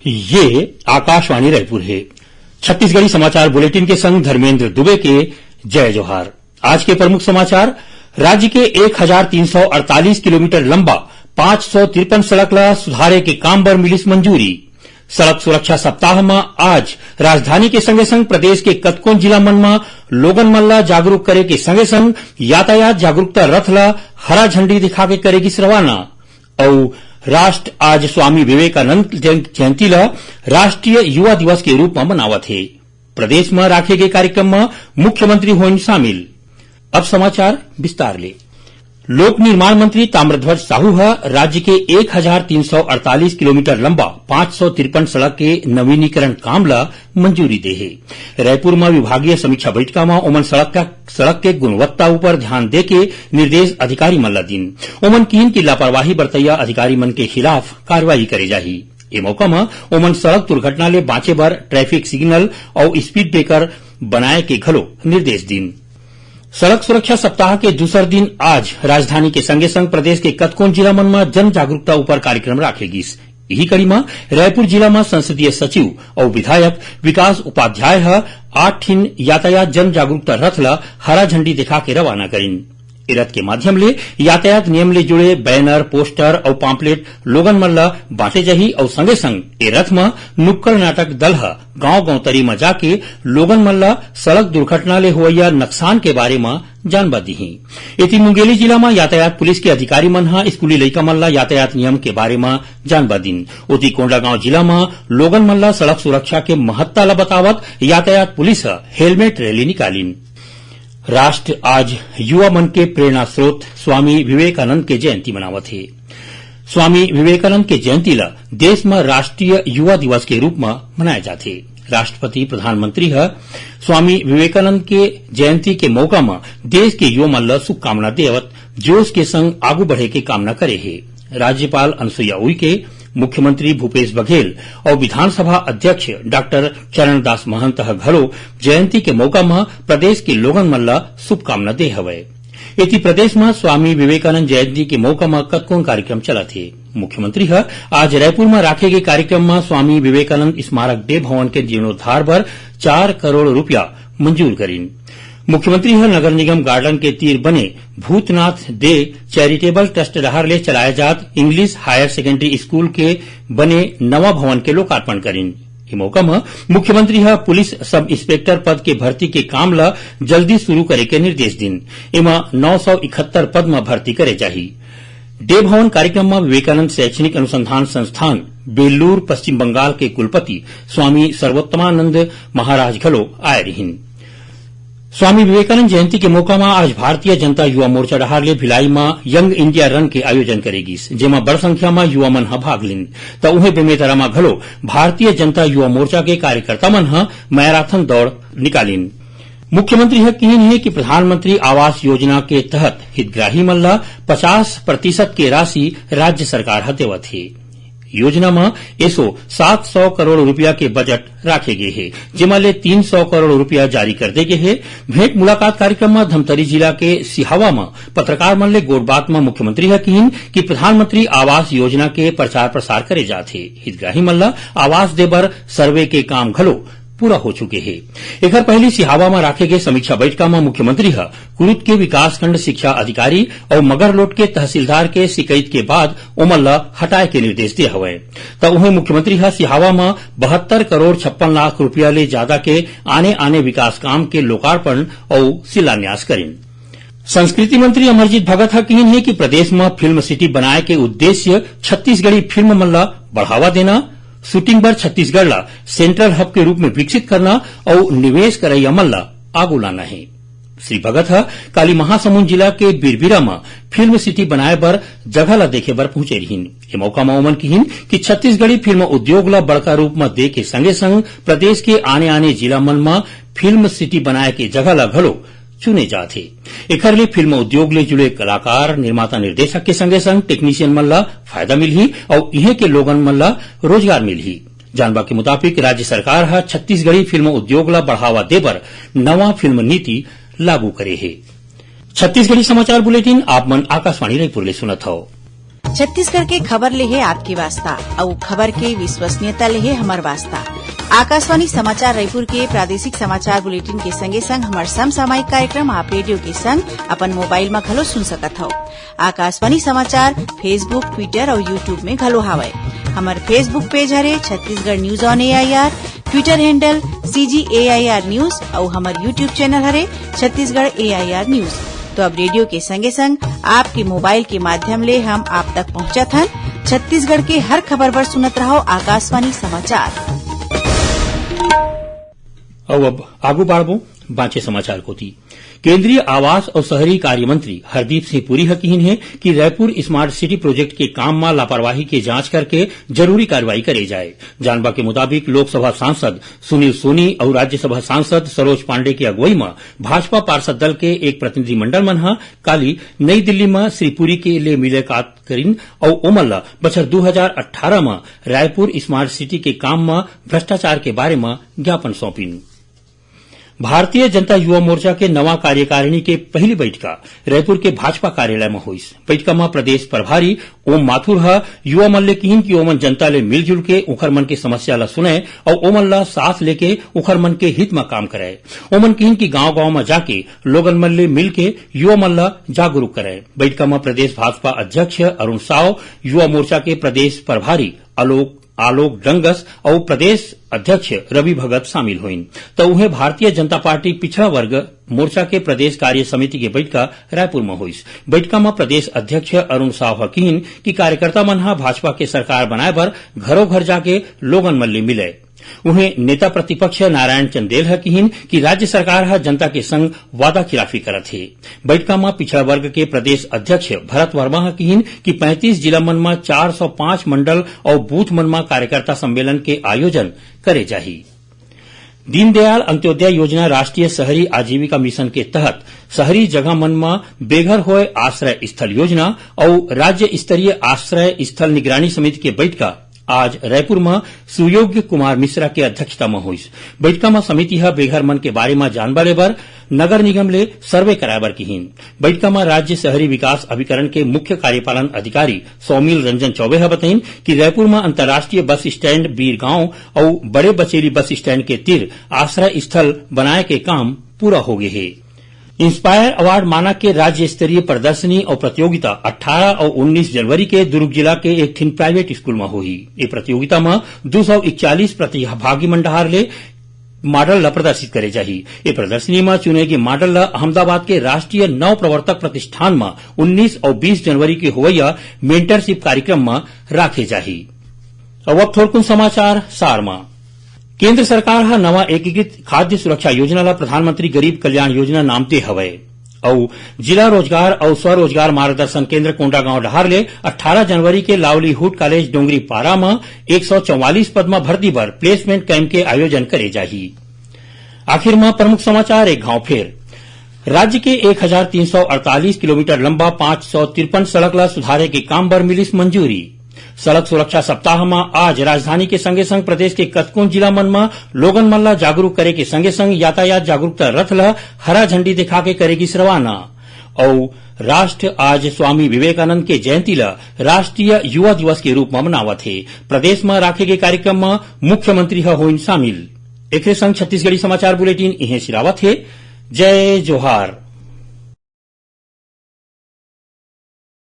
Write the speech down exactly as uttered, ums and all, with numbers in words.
ये आकाशवाणी रायपुर हे। छत्तीसगढ़ी समाचार बुलेटिन के संग धर्मेंद्र दुबे के जय जोहार। आज के प्रमुख समाचार। राज्य के एक हजार तीन सौ अड़तालीस किलोमीटर लंबा पाँच सौ तिरपन सड़क ला सुधारे के काम बर मिलिस मंजूरी। सड़क सुरक्षा सप्ताह म आज राजधानी के संगे संग प्रदेश के कतकोन जिला मन म लोगन मन ला जागरूक करे के संगे संग यातायात जागरूकता रथ ला हरा झंडी दिखा के करे गिस रवाना। अउ राष्ट्र आज स्वामी विवेकानंद जयं-, जयंती ला राष्ट्रीय युवा दिवस के रूप म मनावत हे। प्रदेश म राखे गे कार्यक्रम म मुख्यमंत्री होइन शामिल। अब समाचार विस्तार ले। लोक निर्माण मंत्री ताम्रध्वज साहू ह राज्य के एक हजार तीन सौ अड़तालीस किलोमीटर लंबा पाँच सौ तिरपन सड़क के नवीनीकरण काम ल मंजूरी दे हे। रायपुर म विभागीय समीक्षा बैठका म ओमन सड़क का, सड़क के गुणवत्ता ऊपर ध्यान दे के निर्देश अधिकारी मन ल दीन। ओमन किहिन कि लापरवाही बरतइया अधिकारी मन के खिलाफ कार्रवाई करे जाही। ए मौका म ओमन सड़क दुर्घटना ले बांचे बर ट्रैफिक सिग्नल अउ स्पीड ब्रेकर बनाए के घलो निर्देश दीन। सड़क सुरक्षा सप्ताह के दूसर दिन आज राजधानी के संगे संग प्रदेश के कतकोन जिला मन म जन जागरूकता ऊपर कार्यक्रम राखे गिस। इही कड़ी म रायपुर जिला म संसदीय सचिव अउ विधायक विकास उपाध्याय ह आठ ठिन यातायात जन जागरूकता रथ ल हरा झंडी दिखा के रवाना करिन। ए रथ के माध्यम ले यातायात नियम ले जुड़े बैनर, पोस्टर अउ पाम्पलेट लोगन मन ल बांटे जाही अउ संगे संग ए रथ म नुक्कड़ नाटक दल ह गांव-गांव तरी म जाके लोगन मन ल सड़क दुर्घटना ले होवइया नकसान के बारे म जानबा दिही। एती मुंगेली जिला म यातायात पुलिस के अधिकारी मन ह स्कूली लइका मन ल यातायात नियम के बारे म जानबा दिन। ओती कोंडागांव जिला म लोगन मन ल सड़क सुरक्षा के महत्ता ल बतावत यातायात पुलिस ह हेलमेट रैली निकालिन। राष्ट्र आज युवा मन के प्रेरणा स्रोत स्वामी विवेकानंद के जयंती मनावत हे। स्वामी विवेकानंद के जयंती ल देश म राष्ट्रीय युवा दिवस के रूप म मनाए जाथे। राष्ट्रपति, प्रधानमंत्री ह स्वामी विवेकानंद के जयंती के मौका म देश के युवा मन ल शुभकामना देवत जोश के संग आगू बढ़े के कामना करे हे। राज्यपाल अनुसुईया उइके, मुख्यमंत्री भूपेश बघेल अउ विधानसभा अध्यक्ष डॉक्टर चरणदास महंत ह घलो जयंती के मौका म प्रदेश के लोगन मन ल शुभकामना दे हवय। एती प्रदेश म स्वामी विवेकानंद जयंती के मौका म कतकोन कार्यक्रम चलत हे। मुख्यमंत्री ह आज रायपुर म राखे गे कार्यक्रम म स्वामी विवेकानंद स्मारक डे भवन के जीर्णोद्धार बर चार करोड़ रुपया मंजूर करिन। मुख्यमंत्री ह नगर निगम गार्डन के तीर बने भूतनाथ दे चैरिटेबल ट्रस्ट डहार ले चलाए जात इंग्लिश हायर सेकेंडरी स्कूल के बने नवा भवन के लोकार्पण करिन। ए मौका म मुख्यमंत्री ह पुलिस सब इंस्पेक्टर पद के भर्ती के काम ल जल्दी शुरू करे के निर्देश दिन। एमा नौ सौ इकहत्तर पद म भर्ती करे जाही। डे भवन कार्यक्रम म विवेकानंद शैक्षणिक अनुसंधान संस्थान, बेलूर, पश्चिम बंगाल के कुलपति स्वामी सर्वोत्तमानंद महाराज घलो आए रिहिन। स्वामी विवेकानंद जयंती के मौका म आज भारतीय जनता युवा मोर्चा डहार ले भिलाई म यंग इंडिया रन के आयोजन करे गिस, जेमा बड़ संख्या म युवा मन ह भाग लीन। त उहें बेमेतरा म घलो भारतीय जनता युवा मोर्चा के कार्यकर्ता मन ह मैराथन दौड़ निकालिन। मुख्यमंत्री ह किहिन हे कि प्रधानमंत्री आवास योजना के तहत हितग्राही मन ल पचास प्रतिशत के राशि राज्य सरकार ह देवत हे। योजना म एसो सात सौ करोड़ रुपया के बजट राखे गे हे, जेमा ले तीन सौ करोड़ रुपया जारी कर दे गे हे। भेंट मुलाकात कार्यक्रम म धमतरी जिला के सिहावा म पत्रकार मन ले गोठबात म मुख्यमंत्री ह किहिन कि प्रधानमंत्री आवास योजना के प्रचार प्रसार करे जात हे। हितग्राही मन ल आवास दे बर सर्वे के काम घलो पूरा हो चुके हे। एखर पहिली सिहावा म राखे गे समीक्षा बैठका म मुख्यमंत्री ह कुरूद के विकासखंड शिक्षा अधिकारी अउ मगरलोड के तहसीलदार के शिकायत के बाद ओमन ल हटाए के निर्देश दे हवय। त उहें मुख्यमंत्री ह सिहावा म बहत्तर करोड़ छप्पन लाख रुपया ले जादा के आने-आने विकास काम के लोकार्पण अउ शिलान्यास करिन। संस्कृति मंत्री अमरजीत भगत ह किहिन हे कि प्रदेश म फिल्म सिटी बनाए के उद्देश्य छत्तीसगढ़ी फिल्म मन ल बढ़ावा देना, शूटिंग बर छत्तीसगढ़ ल सेंट्रल हब के रूप में विकसित करना अउ निवेश करइया मन ल आगू लाना हे। श्री भगत ह काली महासमुंद जिला के बिरबिरा म फिल्म सिटी बनाए बर जगह ल देखे बर पहुंचे रिहिन। ए मौका म ओमन किहिन कि छत्तीसगढ़ी फिल्म उद्योग ल बड़का रूप म दे के संगे संग प्रदेश के आने-आने जिला मन म फिल्म सिटी बनाए के जगह ल घलो चुने जात हे। एखर ले फिल्म उद्योग ले जुड़े कलाकार, निर्माता, निर्देशक के संगे संग टेक्नीशियन मन ल फायदा मिलही अउ इहें के लोगन मन ल रोजगार मिलही। जानबा के मुताबिक, राज्य सरकार ह छत्तीसगढ़ी फिल्म उद्योग ल बढ़ावा दे बर नवा फिल्म नीति लागू करे हे। छत्तीसगढ़ी समाचार बुलेटिन आप मन आकाशवाणी रायपुर ले सुनत हव। छत्तीसगढ़ के खबर ले हे आपके वास्ता, अउ खबर के विश्वसनीयता ले हे हमर वास्ता। आकाशवाणी समाचार रायपुर के प्रादेशिक समाचार बुलेटिन के संगे संग हमर समसामयिक कार्यक्रम आप रेडियो के संग अपन मोबाइल म घलो सुन सकत हव। आकाशवाणी समाचार Facebook, Twitter अउ YouTube में घलो हावय। हमर Facebook page हरे Chhattisgarh News on A I R, Twitter handle C G A I R News अउ हमर YouTube channel हरे Chhattisgarh A I R News। तो अब रेडियो के संगे संग आपके मोबाइल के माध्यम ले हम आप तक पहुंचत हन। छत्तीसगढ़ के हर खबर बर सुनत रहव आकाशवाणी समाचार। अउ अब आगू बाढ़बो बांचे समाचार कोती। केंद्रीय आवास अउ शहरी कार्य मंत्री हरदीप सिंह पुरी ह किहिन हे कि रायपुर स्मार्ट सिटी प्रोजेक्ट के काम म लापरवाही के जांच करके जरूरी कार्रवाई करे जाए। जानबा के मुताबिक, लोकसभा सांसद सुनील सोनी अउ राज्यसभा सांसद सरोज पांडे के अगुवई म भाजपा पार्षद दल के एक प्रतिनिधिमंडल मन ह काली नई दिल्ली म श्री पुरी के ले मुलाकात करिन अउ ओमन ल बछर दू हजार अट्ठारह म रायपुर स्मार्ट सिटी के काम म भ्रष्टाचार के बारे म ज्ञापन सौंपिन। भारतीय जनता युवा मोर्चा के नवा कार्यकारिणी के पहिली बइठका रायपुर के भाजपा कार्यालय म होइस। बइठका म प्रदेश प्रभारी ओम माथुर ह युवा मन ले किहिन कि ओमन जनता ले मिलजुल के उंखर मन के समस्या ल सुनय अउ ओमन ल साथ लेके उंखर मन के हित म काम करय। ओमन किहिन कि गांव-गांव म जाके लोगन मन ले मिलके युवा मन ल जागरूक करय। बइठका म प्रदेश भाजपा अध्यक्ष अरुण साव, युवा मोर्चा के प्रदेश प्रभारी आलोक, आलोक डंगस अउ प्रदेश अध्यक्ष रवि भगत शामिल होइन। त उहें, भारतीय जनता पार्टी पिछड़ा वर्ग मोर्चा के प्रदेश कार्य समिति के बइठका रायपुर म होइस। बइठका म प्रदेश अध्यक्ष अरुण साव ह किहिन कि कार्यकर्ता मन ह भाजपा के सरकार बनाए बर घरो घर जाके लोगन मन ले मिलय। उहें, नेता प्रतिपक्ष नारायण चंदेल ह किहिन कि राज्य सरकार ह जनता के संग वादा खिलाफी करत हे। बइठका म पिछड़ा वर्ग के प्रदेश अध्यक्ष भरत वर्मा ह किहिन कि पैंतीस जिला मन म चार सौ पांच मंडल अउ बूथ मन म कार्यकर्ता सम्मेलन के आयोजन करे जाही। दीनदयाल अंत्योदय योजना राष्ट्रीय शहरी आजीविका मिशन के तहत शहरी जगह मन म बेघर होय आश्रय स्थल योजना अउ राज्य स्तरीय आश्रय स्थल निगरानी समिति के बइठका आज रायपुर म सुयोग्य कुमार मिश्रा के अध्यक्षता म होइस। बइठका म समिति ह बेघर मन के बारे म जानबा ले बर नगर निगम ले सर्वे कराए बर किहिन। बइठका म राज्य शहरी विकास अभिकरण के मुख्य कार्यपालन अधिकारी सौमिल रंजन चौबे ह बतइन कि रायपुर म अंतर्राष्ट्रीय बस स्टैंड, बीरगांव अउ बड़े बचेली बस स्टैंड के तीर आश्रय स्थल बनाए के काम पूरा हो गे हे। इंस्पायर अवार्ड मानक के राज्य स्तरीय प्रदर्शनी अउ प्रतियोगिता अट्ठारह अउ उन्नीस जनवरी के दुर्ग जिला के एक ठिन प्राइवेट स्कूल म होही। ए प्रतियोगिता म दू सौ इकचालीस प्रतिभागी मन डहार ले मॉडल ल प्रदर्शित करे जाही। ए प्रदर्शनी म चुने गे मॉडल ल अहमदाबाद के राष्ट्रीय नव प्रवर्तक प्रतिष्ठान म उन्नीस अउ बीस जनवरी के होवइया मेंटरशिप कार्यक्रम म राखे जाही। अउ अब थोरकुन समाचार सार म। केंद्र सरकार ह नवा एकीकृत खाद्य सुरक्षा योजना ल प्रधानमंत्री गरीब कल्याण योजना नाम दे हवय। अउ जिला रोजगार अउ स्वरोजगार मार्गदर्शन केंद्र कोंडागांव डहार ले अट्ठारह जनवरी के लावलीहुड कॉलेज डोंगरीपारा म एक सौ चौवालीस पद म भर्ती बर प्लेसमेंट कैंप के आयोजन करे जाही। आखिर म प्रमुख समाचार एक घांव फेर। राज्य के एक हजार तीन सौ अड़तालीस किलोमीटर लंबा पांच सौ तिरपन सड़क ल सुधारे के काम बर मिलिस मंजूरी। सड़क सुरक्षा सप्ताह म आज राजधानी के संगे संग प्रदेश के कतकोन जिला मन म लोगन मन ल जागरूक करे के संगे संग यातायात जागरूकता रथ ल हरा झंडी दिखा के करे गिस रवाना। अउ राष्ट्र आज स्वामी विवेकानंद के जयंती ल राष्ट्रीय युवा दिवस के रूप म मनावत हे। प्रदेश म राखे गे कार्यक्रम म मुख्यमंत्री ह होइन शामिल। एखरे संग छत्तीसगढ़ी समाचार बुलेटिन इहें सिरावत हे। जय जोहार।